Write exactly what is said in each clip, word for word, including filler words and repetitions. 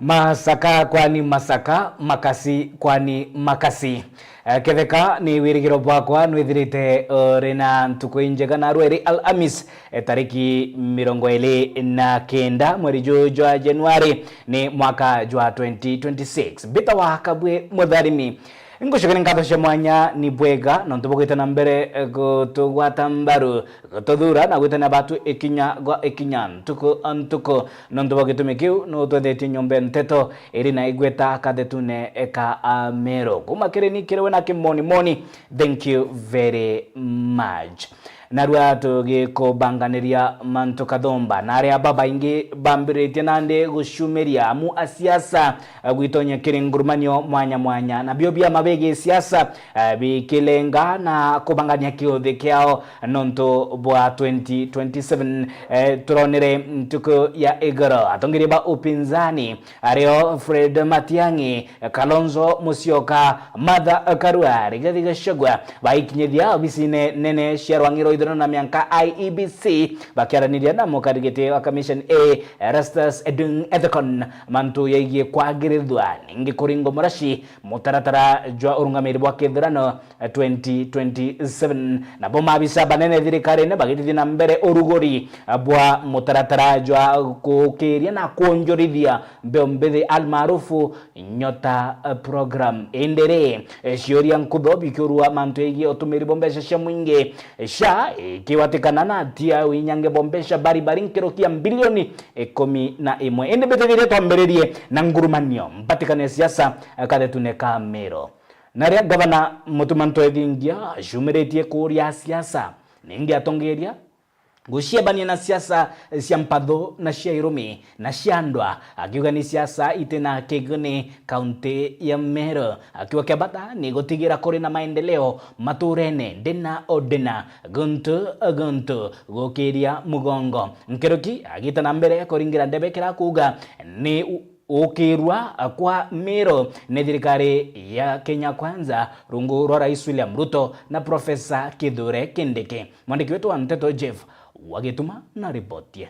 Masaka kwani masaka, makasi kwani makasi. Eh, ketheka ni wirigiro bwakwa nwithirite uri na ntuku injega, narua iri Alhamis, eh, tariki mirongo iri na kenda mweri juju jwa Januari, ni mwaka jwa twenty twenty-six. Mbitawa Kabwe Mutharimi. Ngucokeria nkatho cia mwanya ni bwega nontu bwa gwita na mbere, eh, gutugwata mbaru, gututhuura na gwitania batu ikinya gwa ikinya, ntuku o ntuku. Nontu bwa gitumi kiu, nutwethetie nyomba ya nteto iri na igweta kathetune ka Ameru. Kuuma kiri ni kiri we na kimonimoni, thank you very much. Narua tugikubanganiria mantu kathumba, na aria babaingi bambiritie nandi gucumiria amu a siasa, eh, gwitonya kiri ngurumanio mwanya mwanya, nabio biama bigi siasa, eh, bikilenga na kubangania kiuthi kiao nontu bwa twenty twenty-seven. Eh, turonere ntuku ya igoro atongeria ba upinzani, ario Fred Matiang'i, Kalonzo Musyoka, Martha Karua, Rigathi Gachagua, baikinyithia obisine nene cia rwang'i rwa ithurano na mianka, I E B C, bakiaraniria na mukarigiti wa Commission A, Erastus Edung Ethekon, mantu yaigie kwagirithua ningi kuringo muraci mutaratara jwa urungamiri bwa kithurano twenty twenty-seven. Nabo maabisa banene thirikarine bagitithia na mbere uruguri bwa mutaratara jwa gukiria na kwonjorithia mbeu mbithi almaarufu Nyota, eh, program. Indi ri, eh, ciuria nkutho bikiurua mantu yaigie utumiri bwa mbeca cia mwingi, SHA ikiwatikana na atia winyange bwa mbeca baribari nkuruki ya mbilioni ikumi na imwe. Indi mbitithirie twambiririe na ngurumanio mbatikane siasa, eh, kathetune ka Meru. Na riria Gavana Mutuma Ntwethingia acumiritie kuuria siasa, ningi atongeria guciebania na siasa cia mpatho na cia irumi na cia ndwa, akiuga ni siasa itina kiguni kaunti ya Meru, akiuga kia bata ni gutigira kuri na maendeleo maturene ndina o ndina, guntu guntu gukiria mugongo. Nkuruki agita na mbere kuringira ndebe kira kuuga ni u- Gukirua kwa Meru ni thirikari ya Kenya Kwanza rungu rwa Rais William Ruto na Professor Kithure Kindiki. Mwandiki wetu wa nteto Jeff Wagituma na riboti ye.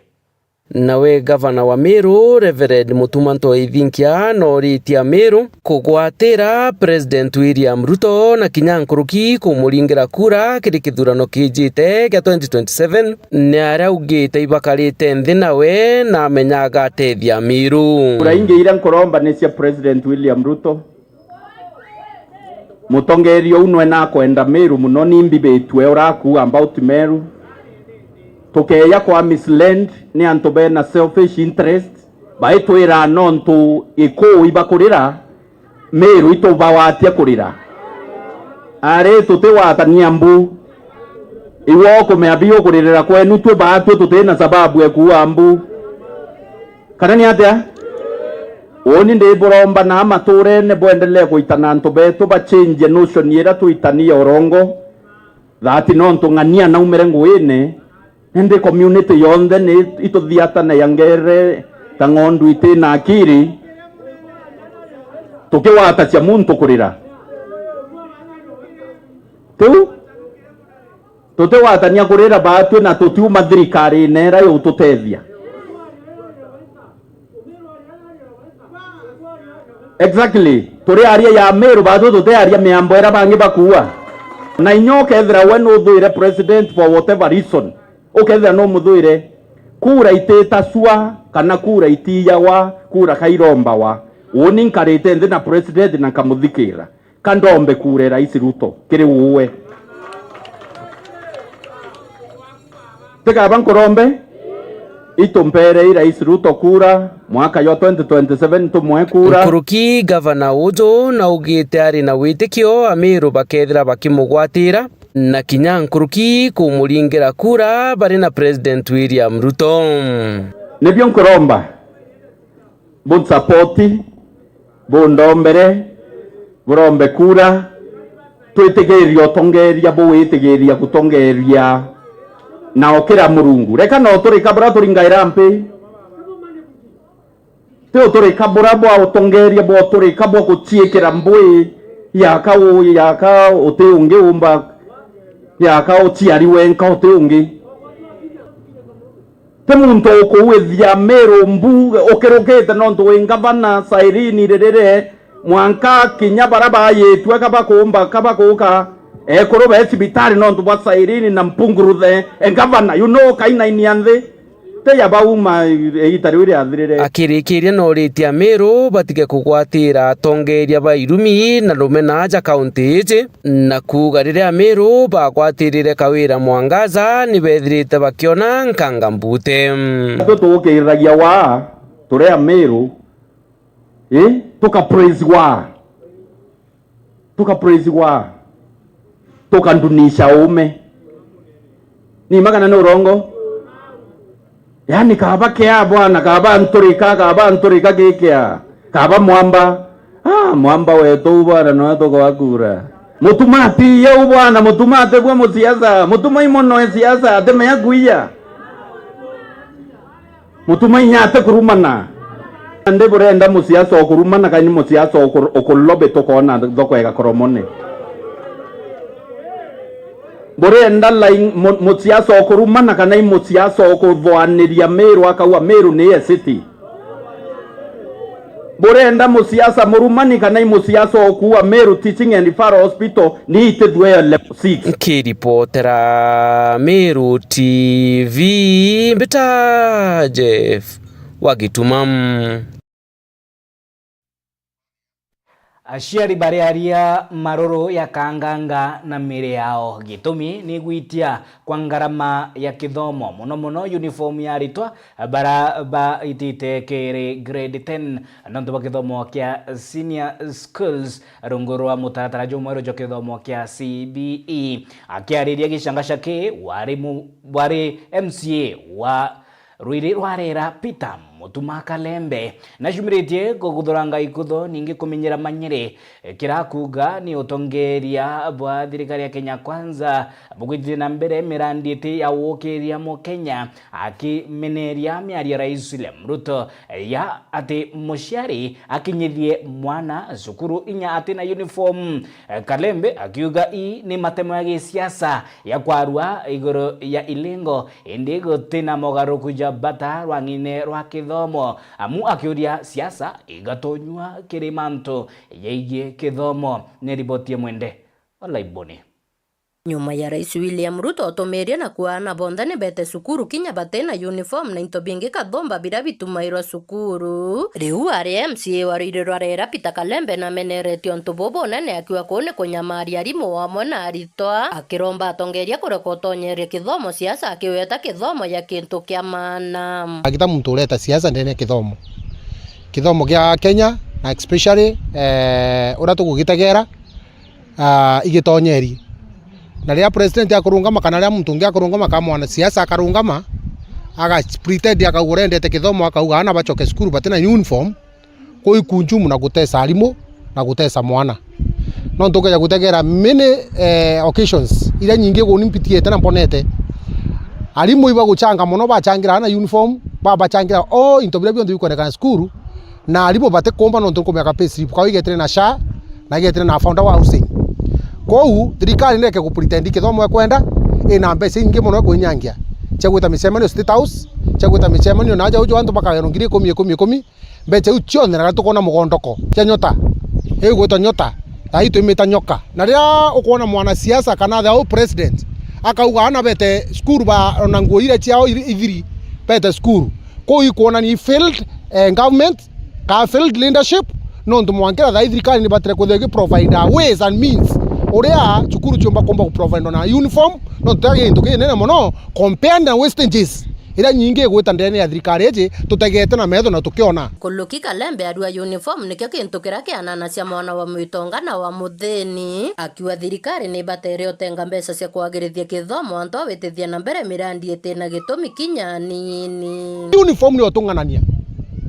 Nawe gavana wa Meru, Reverend Mutuma Ntwethingia, noritie Ameru kugwatira President William Ruto na kinya nkuruki kumuringira kura kiri kithurano kijite gia twenty twenty-seven, ni aria augite ibakarite nthi nawe na amenya agatethia Ameru. Kura ingi iria nkuromba ni cia President William Ruto. Mutongeria uu nwe nakwenda Meru muno, ni mbibitue urakua about Meru. Tukeeja kwa mislead ni antu bena selfish interest, baitwira nontu ikuu ibakurira, Meru itubawatia kurira. Ari tutigwatania mbu. Iwe ukumea bi ukuririra kwenu, twi baatwi tutina sababu ya kuua mbu. Kana ni atia? Uuni ndiburomba na maturene bwendelee gwita na antu betu, bachenjie notion iria twitania urongo, that nontu ng'ania naumire nguine, indi community yonthe ni ituthiatanagia ngere ta ng'ondu itina akiri, tukigwatacia muntu kurira. Tiu? Tutigwatania kurira baatwi na tutiuma thirikarine ira yututethia. Exactly. Turi aria ya Meru, baatwi tutiaria miambo ira bangi bakuua. Na inya ukethira we nuthuire president for whatever reason, ukethira numuthuire, kura ititasua kana kura itiyagwa, kura kairombawa. Uuni nkarite nthi na president na nkamuthikira. Ka ndombe kura ya Rais Ruto kiri uwe? Tikaba nkurombe? Itumperei Rais Ruto kura, mwaka jwa twenty twenty-seven tumwe kura. Nkuruki gavana uju naugite ari na witikio Ameru bakethira bakimugwatira, na kinya nkuruki kumuringira kura bari na President William Ruto. Nibio nkuromba. Bunsapoti, bundombere, burombe kura, twitigiria utongeria, buwitigiria gutongeria na ukira Murungu. Reka na uturika bura turingaira mpi. Ti uturika bura bwa utongeria, bwa uturika bwa guciikira mbui, yaka u-, yaka uti ungi umba, yaka uciari wenka uti ungi. Ti muntu ukuwithia Miru mbu ukirukite nontu wi ngavana Cyrene Ririre, mwanka kinya bara bayitua ka bakumba, ka bakuka, ekuru be cibitari nontu bwa Cyrene na Mpunguruthe, e ngavana, you know, kainainia nthi. Ti ya bauma iita riu riathirire. Akirikiria noritie Amiru batige kugwatira atongeria ba irumi na rumena aja kaunti iji, na kuuga riria Amiru bagwatirire Kawira Mwangaza, ni bethirite bakiona nkanga mbute. Twi tuukiriragia waa, turi Amiru, ii, tuka praise waa. Tuka praise wa, tukandunisha uume. Ni magana ni urongo? Yani, kaba kea bwana, kaba nturika, kaba nturika gikia, kaba mwamba. Ah, mwamba wetu bwana, noe tukawakura. Mutumati yeu bwana, mutumati bwa musiasa, mutumai mono e siasa, atemea kuiya. Mutumai inya ati kurumana. Ndi burenda musiasa o kurumana, kana ni musiasa o ku-, o kulobi tukona thoko ya Gakoromone? Burenda lai-, mu-, musiasa o kurumana, kana i musiasa o kuthoaniria Miru, akauga Miru ni e city? Burenda musiasa murumani, kana i musiasa o kuuga Miru Teaching and Referral Hospital ni itithue level six? Nkiripotera Miru T V, mbita Jeff wa Gituma. Aciari bariaria maruru ya kanganga na miri yao. Gitumi ni gwitia kwa ngarama ya kithomo, mono mono uniform ya aritwa bara baitite kiri grade ten, nontu bwa kithomo kia senior schools rungu rwa mutaratara jumweru jwa kithomo kia C B E. Akiariria gicangaca ki wari mu-, wari M C A wa Ruiri rwa Rera, Peter Mutuma Kalembe, nacumiritie kuguthuranga ikutho, ningi kumenyera manyiri, kira kuuga ni utongeria bwa thirikari ya Kenya Kwanza bugwitithia na mbere mirandi iti ya guukiria Mukenya, akimeneria miario ya Rais William Ruto ya ati muciari akinyithie mwana cukuru inya atina uniform. Kalembe akiuga ii ni matemo ya gisiasa ya kwarua iguru ya ilingo, indi gutina mogaruruku ja bata rwang'ine rwa kithomo, amu akiuria siasa igatonyua kiri mantu jegie kithomo. Ni riboti ya Mwende wa Laiboni. Nyuma ya Rais William Ruto utumiria na kuuga aana bonthe ni bete cukuru kinya batina uniform na into bingi kathumba biria bitumairwa cukuru. Riu ari M C A wa Ruiri rwa Rera, Peter Kalembe, nameneretie untu bubu bunene, akiuga kuu ni kunyamaria arimu amwe na aritwa, akiromba atongeria kureka utonyeria kithomo siasa, akiweta kithomo ya kintu kia maana. Agita muntu ureta siasa ndene ya kithomo. Kithomo kia Kenya, na especially, eh, uria tugugitegera, ah, igitonyeri. Na riria president akurungama, kana riria muntu ungi akurungama, kana mwanasiasa akarungama, aga pretend akauga urendete kithomo, akauga aana bacoke cukuru batina uniform, kuu i kunjumu na gutesa arimu na gutesa mwana. Nontu ukeja gutegera many, eh, occasions iria nyingi uni mpitiite na mbonete, arimu ibaguchanga mono, bachangira aana uniform, babachangira o into biria bionthe bikwendekana cukuru, na arimu batikumba nontu nkumenya ka payslip kao igetire na SHA na igetire na affordable housing. Kwou thirikari nireke ku pretend kithomo ekwenda, ina mbeca ingi mono ekwinyangia cia gwita micemanio State House, cia gwita micemanio na aja uju antu bakagerwa ngiri ikumi, ikumi, ikumi, mbeca iu cionthe na tukona mugondoko cia nyota, igwitwa nyota, thai twimita nyoka. Na riria ukwona mwanasiasa kana the whole president akauga aana bete cukuru ba ona nguo iria ciao iri-, ithiri bete cukuru, kuu ikwonania failed, eh, government, ka failed leadership, nontu mwankira thai thirikari ni batire kwithirwa igi provide ways and means uria cukuru ciumba kumba ku provide na uniform, nontu tagi gintu kinene mono compared na wastages iria nyingi igwita ndene ya thirikari iji tutegete na metho na tukiona. Kuluki Kalembe arua uniform nikio kintu kiria kiananacia mwana wa mwitonga na wa muthini, akiuga thirikari ni ibatere utenga mbeca cia kwagirithia kithomo antu awitithia na mbere mirandi itina gitumi kinya nini. Uniform ni utung'anania.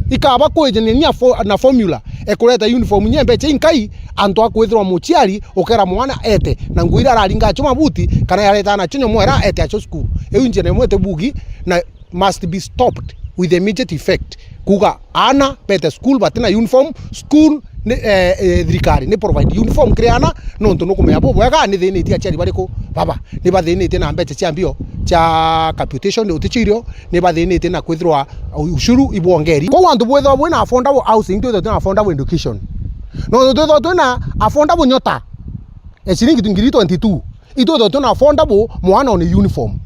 Ikaba kwijania fo-, na formula ekureta uniform nye mbeca inkai, antu akwithirwa muciari ukera mwana ete na nguo iria araringa acio mabuti, kana yareta nacio nyomo era ete acio cukuru. Iu njira imwe ti bugi na must be stopped with immediate effect. Kuga aana bete school batina uniform, school ni, eh, eh, thirikari ni provide uniform kiri ana, nontu nukumenya bubwega ni thinitie aciari bariku. Baba, ni bathinitie na mbeca cia mbio cia capitation, uticio irio, ni bathinitie na kwithirwa ushuru ibwongeri. Kwou antu bwithirwa bwina affordable housing, twithirwa twina affordable education. Nontu twithirwa twina affordable nyota, eh, ciringi ngiri twenty-two, itwithirwa twina affordable mwana one uniform.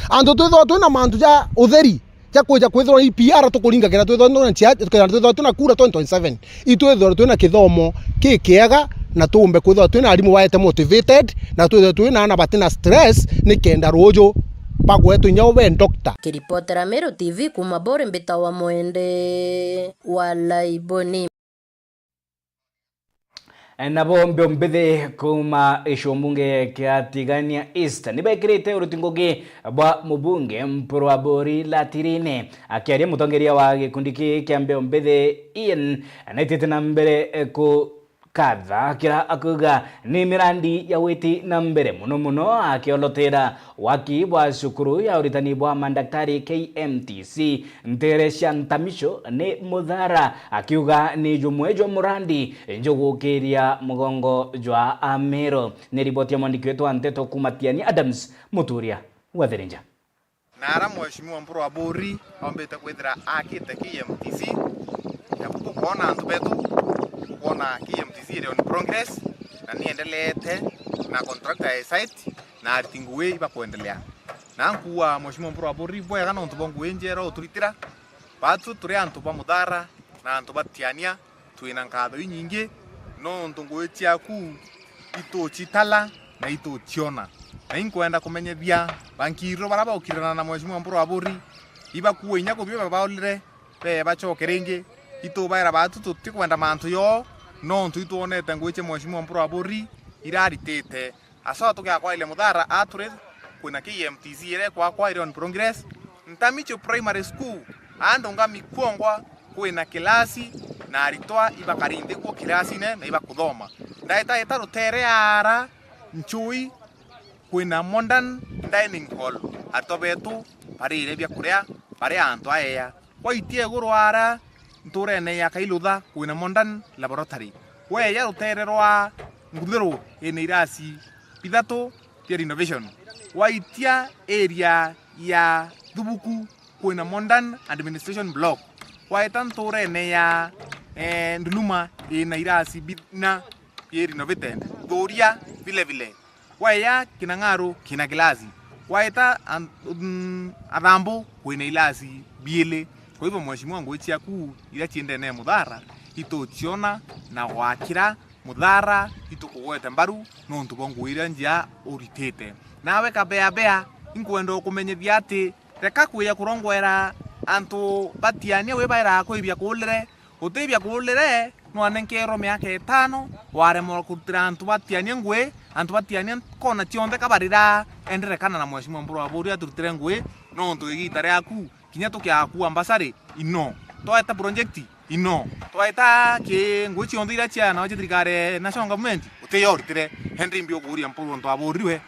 Antu twithirwa twina mantu ja utheri, ja kwija kwithirwa i P R tukuringa kenda twithirwa twina nchia, kenda twithirwa twina kura twenty twenty-seven. Itwithirwa twina kithomo kikiega, na tuumbe kwithirwa twina arimu baete motivated, na twithirwa twina ana batina stress, ni kenda ruuju bagwetwe inya ube doctor. Kiripotera Meru T V kuuma Bore, mbitawa Mwende wa Laiboni. Nabo mbio mbithi kuuma gicigo mbunge kia Tigania East nibekirite uruti ngugi bwa mubunge Mpuru Aburi Latirine. Akiaria, mutongeria wa gikundi kii kia mbio mbithi Ian naitite na mbere kukatha kira akuga ni mirandi ya witi na mbere, muno muno akiolotera waki bwa cukuru ya uritani bwa mandaktari K M T C ntere cia Ntamicho ni Muthara, akiuga ni jumwe jwa murandi njugukiria mugongo jwa Amiru. Ni riboti ya mwandiki wetu wa nteto kuuma Tiania, Adams Muturia wa Thirinja. Na ara Mheshimiwa Mpuru Aburi ombite kwithira akite K M T C, na tukwona antu betu, tukwona K M T C iri on progress, na ni endeleete na contractor ya site, na ariti ngugi ibakwendelea. Na nkuuga Mheshimiwa Mpuru Aburi bwega nontu bwa ngugi njera uturitira. Batu turi antu ba Muthara na antu ba Tiania, twina nkatho inyingi nontu ngugi ciaku itucitala na ituciona. Na inkwenda kumenyethia bankiriro bara baukirana na Mheshimiwa Mpuru Aburi, ibakuue inya kubiuba baulire, bee bacoke ringi. Itubaira batu tutikwenda mantu yoo, nontu itwonete ngugi cia Mheshimiwa Mpuru Aburi iraritite. Aso tugiakwaire Muthara aturi kwina K M T C ire kwakwaire on progress. Ntamicho Primary School, andungami kwongwa kwina kilasi na aritwa ibakari nthi kuo kilasine na ibakuthoma. Ndaitaita rutere ara nchui kwina modern dining hall, aritwa betu barire biakuria bari antu aeya. Waitia iguru ara nturene ya Kailutha kwina modern laboratory. Weya rutere rwa Nguthiru ina irasi bithatu bia renovation. Waitia area ya Thubuku kwina modern administration block. Waeta nturene ya, eh, Nduluma ina irasi bina bia renovated. Thuria vile vile. Waeya Kinang'aru kina kilasi. Waeta an-, mm, Athambu kwina ilasi biili. Kwa hivyo, mheshimiwa, ngugi ciaku iria ciendene Muthara ituciona na gwakira Muthara itukugwete mbaru nontu bwa ngugi iria njia uritite. Nawe Kabeabea, inkwenda ukumenyithia ati reka kwija kurongwera antu ba Tiania wi baira kwibia kuulire. Utibia kuulire, nwanenkerwe miaka itano, waremwa kurutira antu ba Tiania ngugi, antu ba Tiania kona cionthe kabarira, enderekana na mheshimiwa Mpuru Aburi aturutire ngugi, nontu igiita riaku, kinya tukiakua mbasari, ino. Twaeta project, ino. Twaeta ki ngugi cionthe iria cia nawe cia thirikari, national government, utiyo uritire, hendi mbi ukuuria Mpuru ontu aburirwe.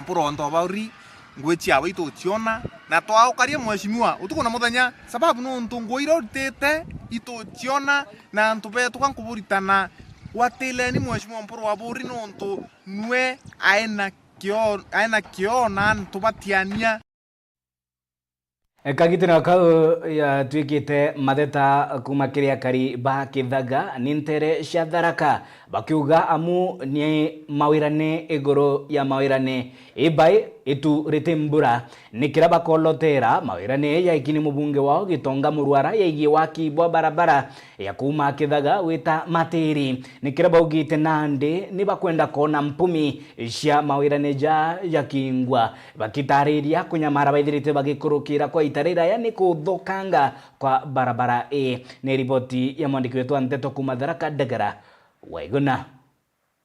Mpuru ontu abauri, ngugi ciawe ituciona, na twaukaria mheshimiwa utuku na muthenya, sababu nontu ngugi iria uritite ituciona, na antu betu ka nkuburitana, gwatileni mheshimiwa Mpuru Aburi nontu nwe aena kioo, aena kioo na antu ba Tiania. Kagitino kau yatuikite matheta kuma kiri akari ba Kithaga ni ntere cia Tharaka, bakiuga amu ni mawirane iguru ya mawirane, ibai itu riti mbura, ni kira bakolotera mawirane ya ikini mubunge wao Gitonga Murwara yaigie waki bwa barabara ya kuuma Kithaga gwita Matiri. Ni kira baugite nandi ni bakwenda koona mpumi cia mawirane ja jakingwa. Bakitariria kunyamara baithirite bagikurukira kwa ita riraya ni kuthukanga kwa barabara ii. Ni riboti ya mwandiki wetu wa nteto kuuma Tharaka, Ndagara Waiguna.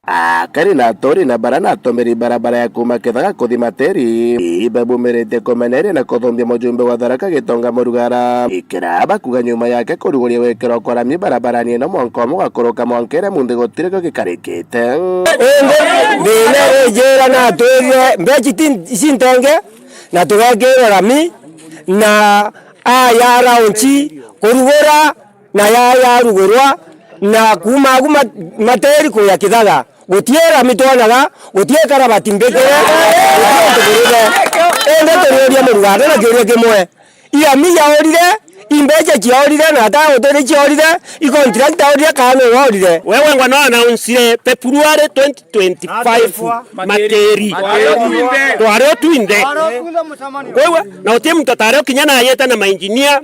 Akari na aturi na bara na atumiri barabara ya kuuma Kithaga kuthi Matiri, ibabumirite kumeneria na kuthumbia mujumbe wa Tharaka Gitonga Murugara, ikira bakuga nyuma yake kuruguria wikirwa kwa rami barabarani ino mwanka umwe ugakuruka mwanka iria munthi gutiri kio gikarikite. Indi thina ijira na atwirire mbechi ti, cintenge na tugekirwa rami na aya raunchi kurugura na ya yarugurwa Na kuuma agu ma-, Materi kuya Kithaga, gutii rami twonaga, gutii karabati mbikire, gutii untu burire. Indi turiuria Murugara na kiuria kimwe, irami yaurire, imbeca ciaurire, na ata utiri ciaurire, icontract aurire, kana nuu waurire? Wewe ngwa no announce February twenty twenty-five Materi. Twari o twinthe. Kwou, na uti muntu atari o kinya nayete na mainjinia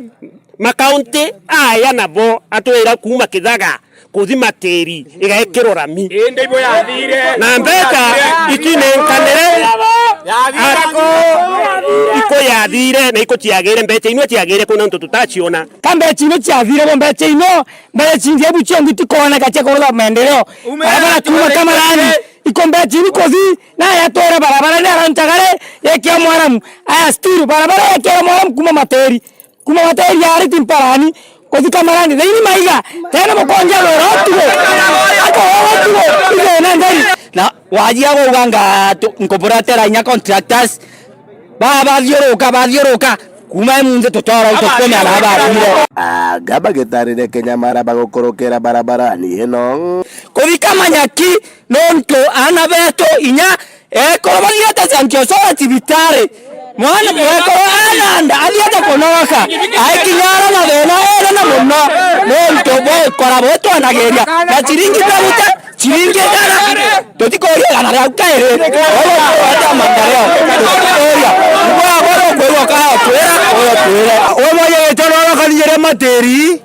ma county aya nabo atwira kuuma Kithaga kuthi Materi igaikirwa rami. Indi ibo yathire. Na mbeca ikinenkanire. Yathire. Iko yathire na iko ciagire, mbeca ino ciagire kuna ntu tutaciona. Ka mbeca ino ciathire bo, mbeca ino, mbeca ino ebu ciongi tikooneka cia kurutha maendeleo. Barabara kuuma Kamarani, iko mbeca ino kuthi, na yatwira barabara ni aranchagare yekia Mwaramu. Aya still barabara yekia Mwaramu kuuma Materi. Kuuma Materi ya Ariti Mparani, kuthi Kamarani, thaini maiga, tena mukonja rwera otugo. Ako otugo, ithena ndai. Na wajia kuuga nga tu-, nkuburetera inya contractors, ba-, bathiuruka, bathiuruka, kuuma imunthi tuchora utukume ala bathire. Anga bagitariria kinya mara bagukurukira barabarani ino. Kuthika manyaki, nontu aana betu inya ekoro bathiete Sankio Sora cibitari. Mwana mwekoro ananda athiete kunogoka. Aikinya ara na thina ene na muno. Nontu bwikora bwitwanagiria. Na ciringi ta gute, ciringi igana. Tutikuria igana riu kairi. Oyo kwata maendeleo. Tutikuria. Igwa boro kwigwa kaya twira, oyo twire. Oyo moyo gitoro kathire Materi.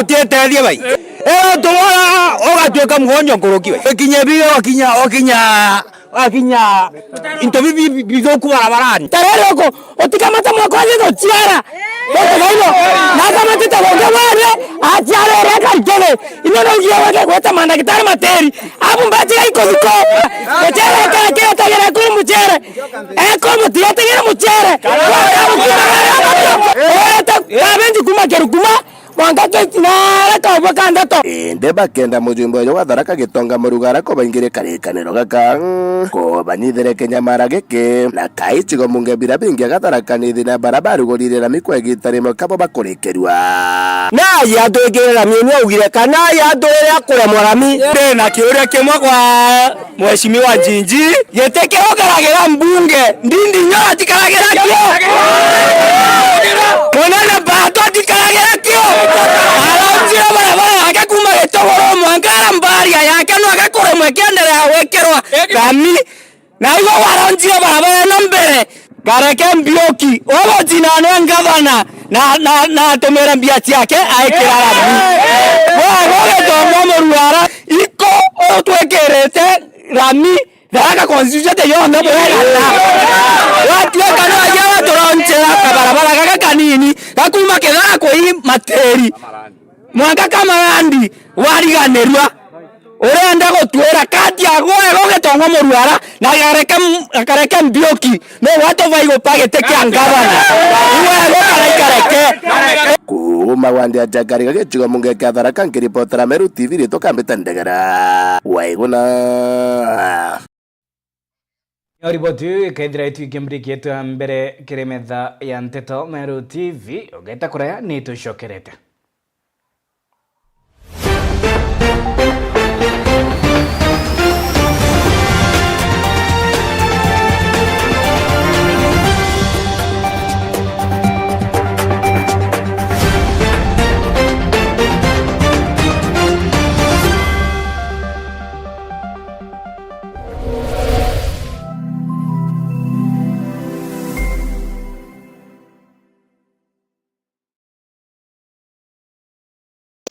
Utitethia bai. Ero tuwara ugatuika mugonjo nkuruki bai. Ukinye biga, wakinya, wakinya, wakinya into bibi bi-, bithuku barabarani. Tarere uko, utikamata mwaka wa thithu ciara. Uko baino, nakamatite gungi were, aciara ere karikene. Ino no ngia wake gweta mandagitari Materi. Abu mbaji gaiko thiko. Mucere kara kira tagera kuru mucere. Eko mutigategera mucere. Oreta kabenji kuma Kerukuma. Mwanka twenty nara kaubua ka ndeto. Indi bakenda mujumbe uyu wa Tharaka Gitonga Murugara kubaingiria karikaniro gaka, kubanyithire kinyamara giki, na kaicigo munge bira bingi agatharaka ni thina bara barugurire rami kwa igita rimwe kabo bakurikirua. Na yatwikire rami ni augire kana yatwire akuremwa rami. Ndina kiuria kimwe kwa Mheshimiwa Njinji, giti kiu ukaragira mbunge, Ndindi Nyoro atikaragira kio? Munene Mbato atikaragira kio? Araunjire barabara yake kuma Gitogoro mwanka ara mbaria yake no agakuremwe kiendelea gwikirwa rami. Na igo waraunjire barabara ino mbere. Kareke Mbiuki, ugucinanwe ngavana, na, na, na atumire mbia ciake aikira rami. Gwe, gwe Gitonga Murugara, iko utwikirite rami, Tharaka constituency yonthe bwega na. Watuika no aja waturonchera kabarabara gaka kanini, gakuma Kithara kwi Matiri. Mwanka Kamarandi wariganirua. Urenda gutwira kati ya gwe Gitonga Murugara na akareke, akareke Mbiuki, no watu vai gupa giti kia ngavana. Iwe gukara ikareke. Kuuma wandi ya Jakari gagicigo munge kia Tharaka, nkiripotera Meru T V, ritwa Kambita Ndegera. Waiguna. Nayo riboti iu ikaithira itwike mbriki yetu ya mbere kiri metha ya nteto Meru T V. Ugeta kuraya ni tucokerete.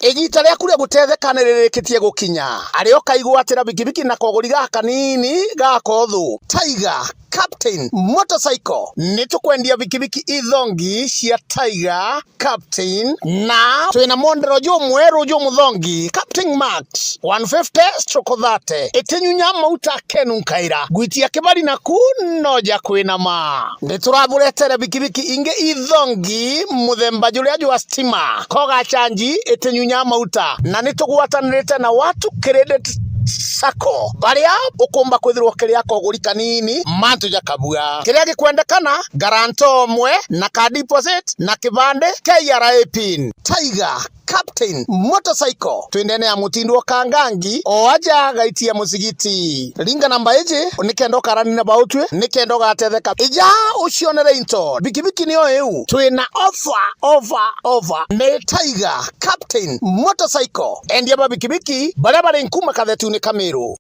Igiita riaku ria gutetheka ni ririkitie gukinya. Ari o kaigwatira bikibiki na koguri gaka kanini ga kothu. Tiger Captain Motorcycle. Ni tukwendia bikibiki ithongi cia Tiger Captain, na twina mwondero jumweru jumuthongi, Captain Max, one fifty stroke thirty. Itinyunya mauta kenu nkaira. Gwitia kibari naku no ja kwinama. Ni turaburetere bikibiki ingi ithongi muthemba juria jwa stima. Koga chanji itinyunya mauta. Na ni tugwatanirite na Watu Credit Sacco, baria ukumba kwithirwa ukiria koguri kanini mantu ja kabua. Kiria gikwendekana, guarantor umwe na ka deposit na kibande kia E R A pin. Tiger Captain Motorcycle, twindene ya mutindo wa Kangangi, o aja gaitia musigiti. Ringa namba iji nikenda ukarani na bautwi, nikenda ugatetheka. Ija ucionere into. Bikibiki niyo iu. Twina offer, offer, offer. Ni Tiger Captain Motorcycle. Endia ba bikibiki baria bari nkuma kathetune ka Miru.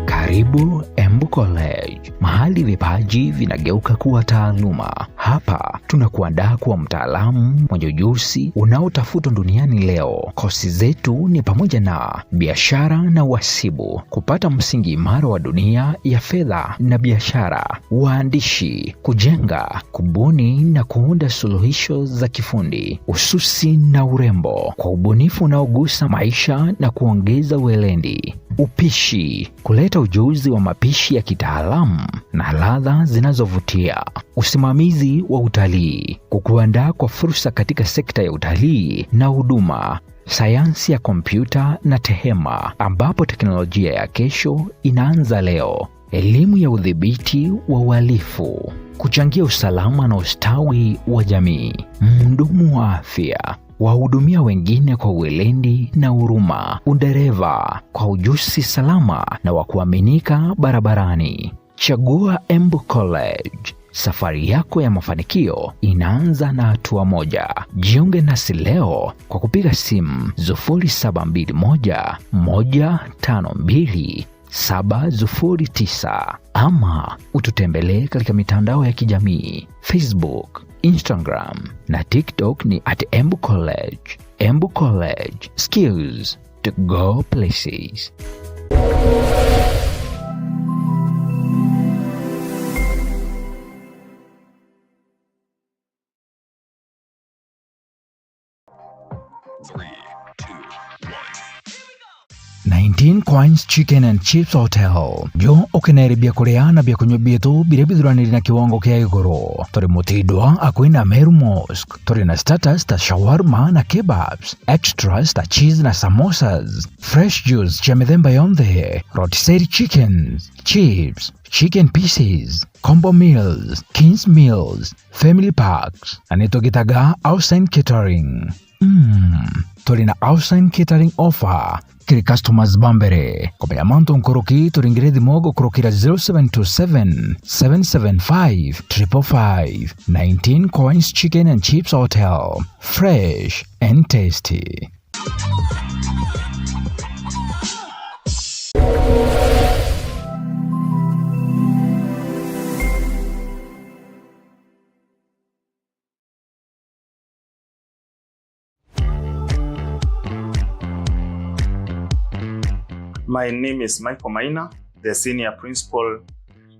Karibu Embu College, mahali vipaji vinageuka kuwa taaluma. Hapa tunakuandaa kuwa mtaalamu mwenye ujuzi unaotafutwa duniani leo. Kosi zetu ni pamoja na biashara na uhasibu, kupata msingi imara wa dunia ya fedha na biashara, uandishi, kujenga, kubuni na kuunda suluhisho za kifundi, ususi na urembo kwa ubunifu unaogusa maisha na kuongeza weledi, upishi, kuleta ujuzi wa mapishi ya kitaalamu na ladha zinazovutia, usimamizi wa utalii, kukuandaa kwa fursa katika sekta ya utalii na huduma, sayansi ya kompyuta na tehema, ambapo teknolojia ya kesho inaanza leo, elimu ya udhibiti wa uhalifu, kuchangia usalama na ustawi wa jamii, mhudumu wa afya, wahudumia wengine kwa weledi na huruma, udereva kwa ujuzi salama na wa kuaminika barabarani. Chagua Embu College. Safari yako ya mafanikio inaanza na hatua moja. Jiunge nasi leo kwa kupiga simu sufuri saba mbili moja, moja tano mbili, saba sufuri tisa, ama ututembelee katika mitandao ya kijamii, Facebook, Instagram na TikTok ni at Embu College. Embu College, skills to go places. Three, two, one. Nineteen Coins Chicken and Chips Hotel. Jo ukenere biakuria na biakunywa bietu biria bithuraniri na kiwango kia iguru. Turi Mutindwa, akui na Meru Mosque. Turi na starters ta shawarma na kebabs, extras ta cheese na samosas, fresh juice cia mithemba yonthe, rotisserie chickens, chips, chicken pieces, combo meals, kings meals, family packs, na nitugitaga Outside Catering. Mm, turi na Outside Catering offer kiri customers ba mbere. Kumenya mantu nkuruki, turingire thimo gukurukira zero seven two seven, seven seven five, triple five. Nineteen Coins Chicken and Chips Hotel. Fresh and tasty. My name is Michael Maina, the Senior Principal,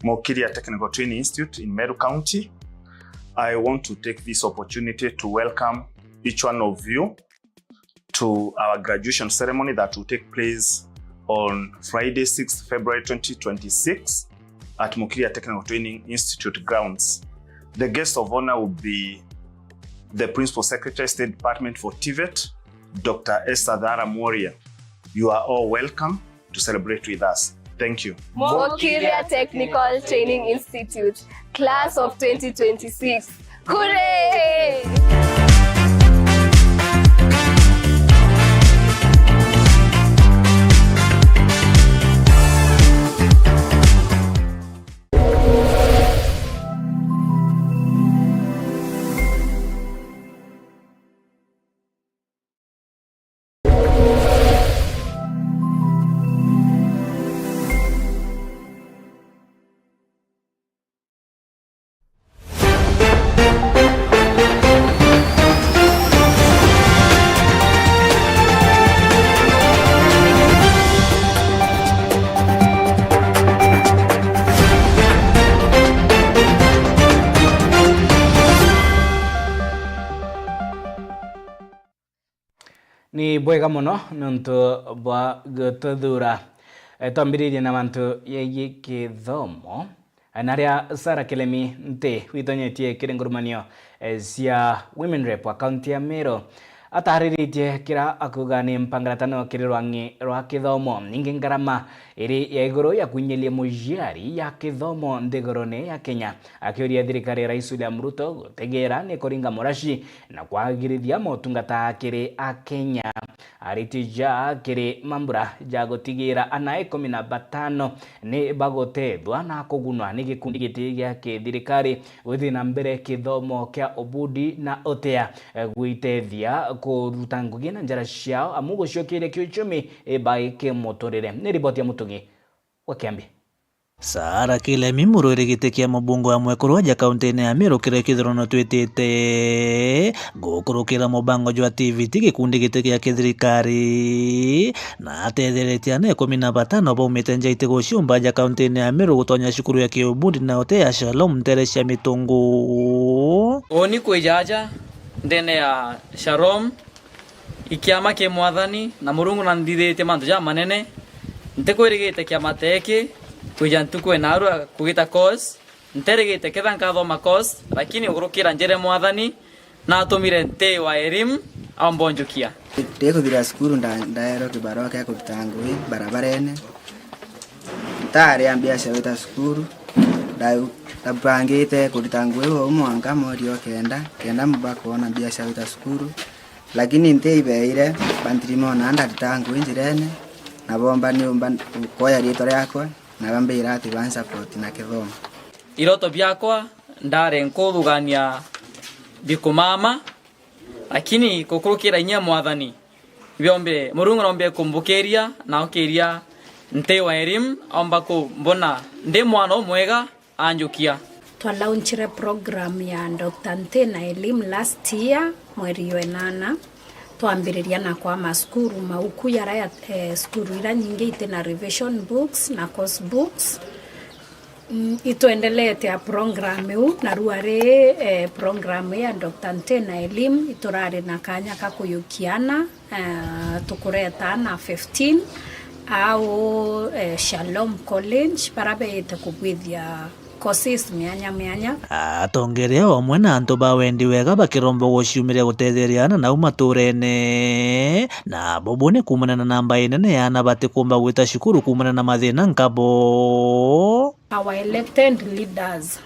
Mokiria Technical Training Institute in Meru County. I want to take this opportunity to welcome each one of you to our graduation ceremony that will take place on Friday, sixth February twenty twenty-six at Mokiria Technical Training Institute grounds. The guest of honor will be the Principal Secretary, State Department for TVET, Doctor Esther Thara Mworia. You are all welcome to celebrate with us. Thank you. Mokiria Technical Training Institute, class of twenty twenty-six. Hooray! Ni bwega mono niuntu bwa gututhuura. E, twambiririe na mantu yegie kithomo. E, naria Sarah Kilemi nti witonyetie kiri ngurumanio, e, cia Women Rep wa kaunti ya Meru, atariritie kira akuuga ni mpangaratano kiri rwang'i rwa kithomo. Ningi ngarama iri ya iguru ya kwinyiria muciari ya kithomo nthigurune ya Kenya, akiuria thirikari ya Rais William Ruto gutegera ni kuringa muraci na kwagirithia motungata kiri Akenya. Aritie ja kiri mambura ja gutigira ana ikumi na batano ni bagutethwa na kugunwa ni gikundi giti gia kithirikari gwithii na mbere kithomo kia ubudi na utea, e, gwitethia kuruta ngugi na njara ciao amu guciokeria kiuchumi, e, bai kimuturire. Ni riboti ya Mutungi wa Kiambi. Sarah Kilemi, murwiri giti kia mubunge wa mwekuru aja kauntine ya Meru, kiria kithurano twitite gukurukira mubango jwa T V T, gikundi giti gia kithirikari, na atetheretie ana ikumi na batano baumite nja itigu ciumba aja kauntine ya Meru gutonya cukuru ya kiubundi na utea ya Shalom ntere cia Mitungu. Uni kwijaja ndene ya Shalom, ikiama ki Mwathani, na Murungu nanthithitie mantu jamanene. Ntikwirigite kiama ta giki kwija ntuku ya naarua kugita course. Nterigite ketha nkathoma course, lakini ukurukira njira ya Mwathani, natumire nti wa elimu, aumba unjukia. Ndikuthira cukuru, nda-, ndaerwa kibarua kia kuruta ngugi barabarene. Ntaria mbia cia gwita cukuru, nda-, ndabangite kuruta ngugi uu mwanka mweri o kenda, kenda mba kwona mbia cia gwita cukuru. Lakini nti ibeire, bantirima ona ndarita ngugi njirene, na bomba niumba kwoya riitwa riakwa, na bambira ati bansupport na kithomo. Iroto biakwa ndari nkuthugania bikumama, lakini gukurukira inya Mwathani, ibiombire, Murungu noombire kumbukiria na ukiria nti wa elimu, aumba kumbona ndi mwana umwega, anjukia. Twalaunchire program ya Doctor Ntina Elimu last year, mweri wa inana. Twambiriria na kwa masukuru mauku yara ya, eh, sukuru ira nyingi iti na revision books na course books. Mm, itwendelete a program iu, na rua ri, eh, program ya Doctor Ntina Elimu, iturari na kanya ka kuyukia ana, eh, tukureta ana fifteen, au, eh, Shalom College, bara beite kubwithia courses mianya mianya. Atongeria omwe na antu ba wendi wega bakiromba guciumiria gutetheria ana nau maturene, na bubu ni kuumana na namba inene ya ana batikumba gwita cukuru kuumana na mathina nkabo. Our elected leaders,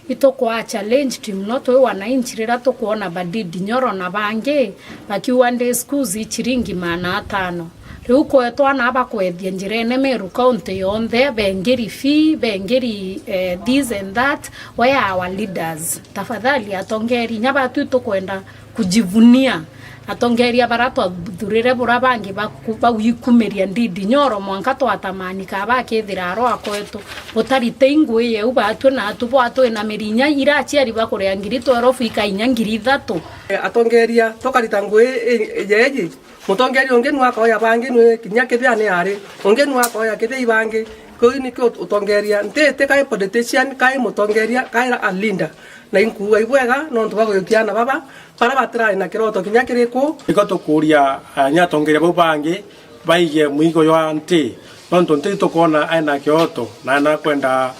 itukwaa challenged mono twi wananchi riria tukwona ba Ndindi Nyoro na bangi bakiuga ndi schools i chiringi maana atano. Riu kwetwa ana bakwethia njirene Meru County yonthe, bengiri fee, bengiri, eh, this and that. Where are our leaders? Tafadhali, atongeri inya batu itukwenda kujivunia. Atongeria bara twathurire bura bangi baku-, bagwikumiria Ndindi Nyoro, mwanka twatamani ka bakithira arwa kwetu. Butarite ingui yeu batwe natu bwatwinamiria inya iraciari bakuria ngiri twerofu ikainya ngiri ithatu. Atongeria tukarita ngui i-, yeji, mutongeria ungi nu akoya bangi nu kinya kithia ni ari, ungi nu akoya kithia ibangi. Kuu nikio utongeria. Nti, ti kai politician, kai mutongeria, kai a leader. Na inkuuga ibwega nontu bwa gujukia ana baba, bara batirari na kiroto kinya kiriku. Niko tukuuria, eh, nya atongeria bau bangi baigie mwigo jwa nti, nontu nti tukwona aina kioto na anakwenda,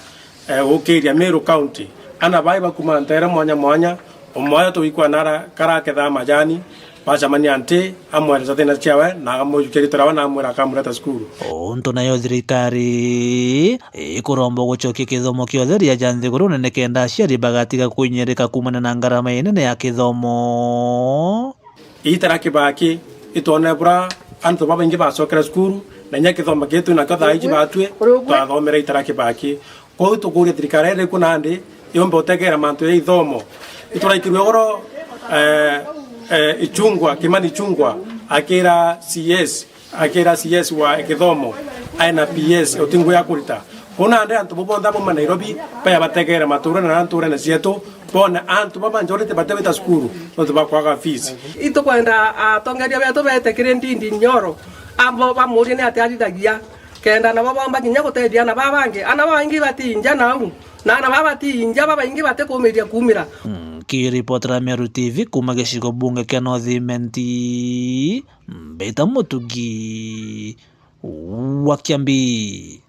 eh, gukiria Meru County. Ana bai bakuma ntere mwanya mwanya, umwe ayo tugikua nara karakethaa majani, bacemania nti, amweresa thina ciawe, na amujukia riitwa riawe, na amwira akamureta cukuru. Untu nayo thirikari ikuromba gucokia kithomo kia utheria ja nthigurune nikenda aciari bagatiga kuinyirika kuumana na ngarama inene ya kithomo. Itara Kibaki, itwone bura antu babaingi bacokere cukuru, na inya kithomo kiu twinakio thaa iji batwi, twathomere Itara Kibaki. Kwou tukuuria thirikari iri ku nandi yumbe utegera mantu ya ithomo. Ituraikirwe ugoro, eh, eh, Ichungwa, Kimani Ichungwa, akira C S, akira C S wa kithomo, aina P S, uti ngui ya kurita. Kwou nandi antu bo bonthe bauma Nairobi, baya bategere maturene na nturene cietu, bone antu ba majority batewita cukuru, nontu bakwaga fees. Itukwenda atongeria betu bete kiri Ndindi Nyoro, abo bamurie ni atia athithagia. Kenda nabo boomba kinya gutethia ana baa bangi. Ana babaingi batiinja nau, na ana baa batiinja babaingi batikuumiria kuumira. Nkiripotera Meru T V kuuma gicigo bunge kia North Imenti, mbita Mutugi wa Kiambi.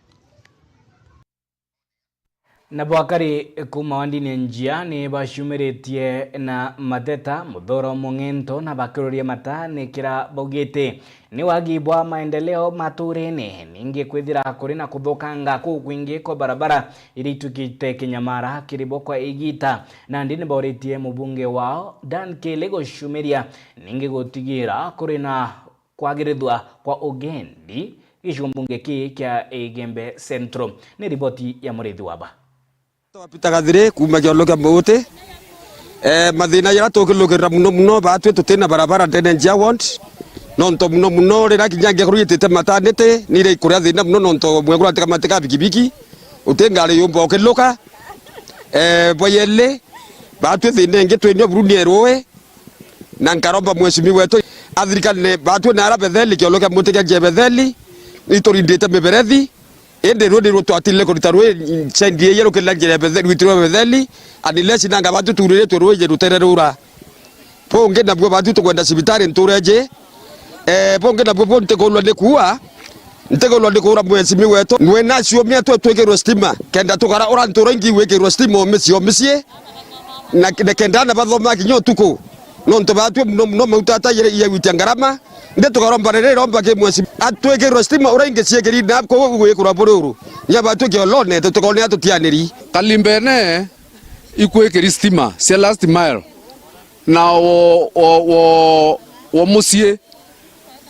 Nabo akari kuuma wandini ya Njia ni baciumiritie na mateta muthoro mung'ento na bakiruria mata ni kira baugite ni wagi bwa maendeleo maturene, ningi kwithira kuri na kuthukanga kuu kwingi kwa barabara iria itukite kinyamara kiri bo kwa igita. Nandi ni bauritie mubunge wao Dan Kili gucumiria ningi gutigira kuri na kwagirithua kwa ugendi gicigo mbunge kii kia Igembe Central. Ni riboti ya Murithi Waba. Peter Gathiri kuuma kiolo kia Mbuti. Eh, mathina jaria tukilukirira muno muno, batwi tutina barabara ndene Njia ward. Nontu muno muno riria kinya ngiakorwo itite maternity, ni iria ikuria thina muno nontu mwekuru atika matika bikibiki, uti ngari yumba ukiluka. Eh, bwa yeli, batwi thina ingi twinio buruni erui. Na nkaromba mheshimiwa wetu athirikane batwi na ara Betheli, kiolo kia muti kia Betheli, iturindite miberethi, indi rui nirwo twatile kurita rui sendi iye rukirira njira ya Betheli, rwitirwe Betheli, unless nanga batwi turiritwe rui rutere rura. Bungi nabwo batwi tukwenda cibitari ntureji, eh, bungi nabwo bu ntikulwa ni kuua, ntikulwa ni kuura mheshimiwa wetu, nwena ciumia twe twikirwe stima, kenda tukara ura ntura ingi wikirwe stima o micii o micii, na, na kenda ana bathoma kinya utuku, nontu batwi muno muno mauta ata ya, ya gwitia ngarama. Ndi tukaromba riri romba ki mwesi atwikirwe stima ura ingi ciikiri na kuu gwikirwa buri uru. Nya batwi kiolone tutikone atutianiri. Kalimbene ikwikiri stima cia last mile, na wo, wo, wo, wo mucii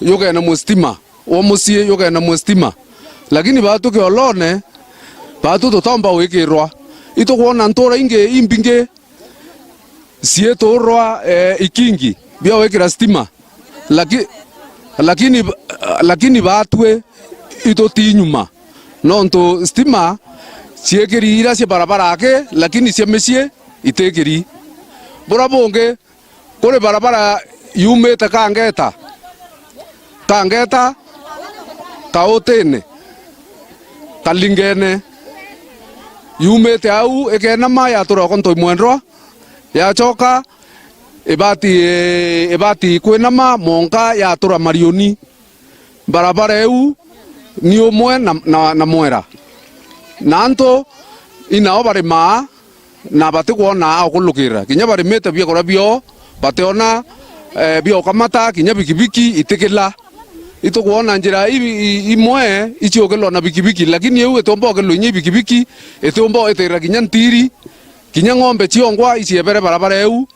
yugene mustima, wo mucii yugene mustima. Lakini batwi kiolone, batwi tutomba gwikirwa. Itukwona ntura ingi imbingi ciiturwa, eh, ikingi bia gwikira stima. Laki-, lakini, lakini batwi ituti nyuma. Nontu stima ciikiri iria cia barabara aki, lakini cia micii itikiri. Bura bungi, kuri barabara yumite Kangeta, Kangeta, Kautine, Kalingene, yumite au ikenama yatura Okonto Imwendwa, yacoka ibati, ibati kwinama monka yatura Marioni. Barabara iu ni umwe na, na, na Mwera. Na antu inao barimaa na batikwona a ukulukirira. Kinya barimite biakuria biao, bationa, eh, bia ukamata, kinya bikibiki itikila. Itukwona njira i-, i-, imwe iciukilwa na bikibiki, lakini iu itiumba ukilwa inya ibikibiki, itiumba itirira kinya ntiri, kinya ng'ombe ciongwa iciebere barabara iu.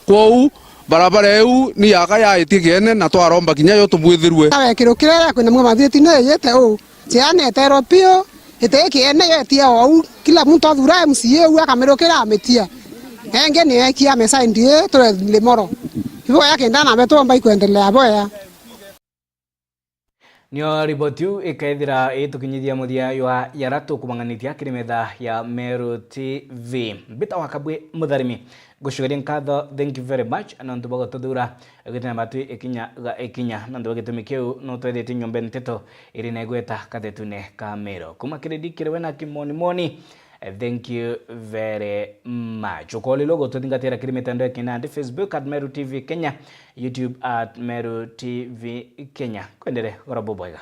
Kwou, barabara iu ni yaka yaitie kiene na twaromba kinya yo tubwithirue. Wekirwo kiria ya kwina mwe mathiti ni yite uu. Ciana eterwo piu, iti kiene yetia ou. Kila muntu athura M C A u akamirukira amitia. Engi ni ekia mesaindi ii tule Limoro. Iboya kenda na betu omba ikwendelea boya. Nio riboti iu ikaithira itukinyithia muthia jwa jara tukubang'anitie kiri metha ya Meru T V. Mbita wa Kabwi Mutharimi, ngucukeria nkatho, thank you very much, nontu bwa gututhuura gwitina batwi ikinya ga ikinya. Nontu bwa gitumi kiu, no twethitie nyomba nteto iri na igweta kathetune ka Meru. Kuma kiri ndikiriwe na kimonimoni, thank you very much. Ukoolilwa gututhingatira kiri mitandao ya kinandi, Facebook at Meru T V Kenya, YouTube at Meru T V Kenya. Kwendere goro bubwega.